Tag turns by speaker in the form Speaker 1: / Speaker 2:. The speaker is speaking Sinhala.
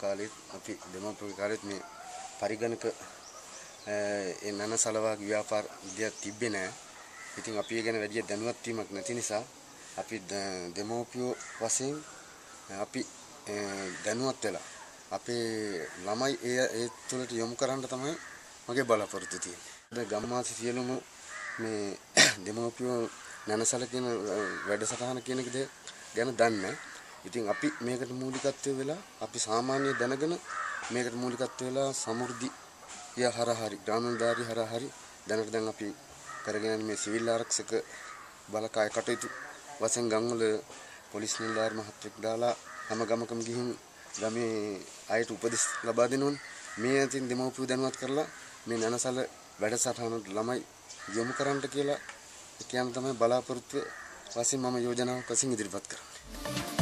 Speaker 1: කාලෙත් අපි දෙමව්පියෝ කාලෙත් මේ පරිගණක ඒ නනසල වගේ ව්‍යාපාර දෙයක් තිබ්බේ නෑ. ඉතින් අපි ඒ ගැන වැඩි දැනුවත් වීමක් නැති නිසා අපි දෙමව්පියෝ වශයෙන් අපි දැනුවත් වෙලා අපේ ළමයි ඒ ඒ තුළට යොමු කරන්න තමයි මගේ බලාපොරොත්තු තියෙන්නේ. දැන් ගම්මාස සියලුම මේ දෙමව්පියෝ නනසල කියන වැඩසටහන කියන එක ගැන දන්නේ. ඉතින් අපි මේකට මූලිකත්වය වෙලා අපි සාමාන්‍ය දැනගෙන මේකට මූලිකත්වය වෙලා සමෘද්ධිය හරහා හරි ග්‍රාම නිලධාරී හරහා හරි දැනට දැන් අපි කරගෙන යන මේ සිවිල් ආරක්ෂක බලකාය කටයුතු වශයෙන් ගම්වල පොලිස් නිලධාරි මහත්තයෙක් දාලා හැම ගමකම ගිහින් ගමේ අයට උපදෙස් ලබා දෙනවනේ. මේ අතින් දෙමව්පියෝ දැනුවත් කරලා මේ නනසල වැඩසටහනට ළමයි යොමු කරන්නට කියලා කියන තමයි බලාපොරොත්තු වශයෙන් මම යෝජනාවක් වශයෙන් ඉදිරිපත් කරන්නේ.